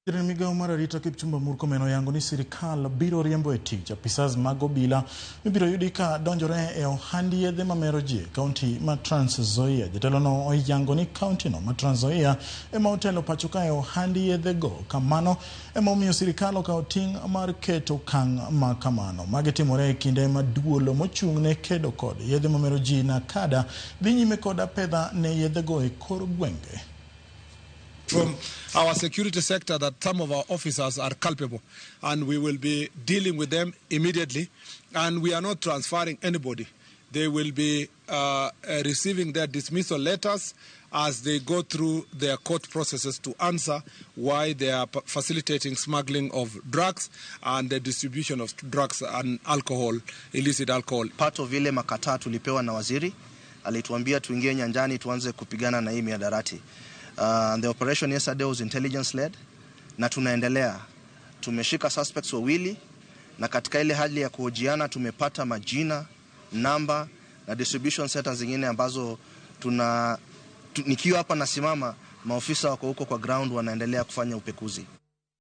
Jatend migao mar arita Kipchumba Murkomen oyango ni sirikal biro riembo e tich apisas mag obila mibiro yudi ka donjore e ohand yedhe mamero ji e kaunti ma Trans Nzoia. Jatelono oyango ni kaunti no ma Trans Nzoia ema otelo pacho ka e ohand yedhe go. Kamano ema omiyo sirikal okawo ting' mar keto okang' ma kamano. Magi timore e kinde ma duol mochung' ne kedo kod yedhe mamero ji NACADA dhi nyime kod apedha ne yedhe go e kor gwenge. From our security sector that some of our officers are culpable, and we will be dealing with them immediately, and we are not transferring anybody. They will be receiving their dismissal letters as they go through their court processes to answer why they are facilitating smuggling of drugs and the distribution of drugs and alcohol, illicit alcohol. Part of ile makataa tulipewa na waziri, alituambia tuingie nyanjani tuanze kupigana na hii mihadarati. The operation yesterday was intelligence led na tunaendelea. Tumeshika suspects wawili na katika ile hali ya kuhojiana tumepata majina, namba na distribution centers zingine ambazo nikiwa hapa nasimama, maofisa wako huko kwa ground wanaendelea kufanya upekuzi.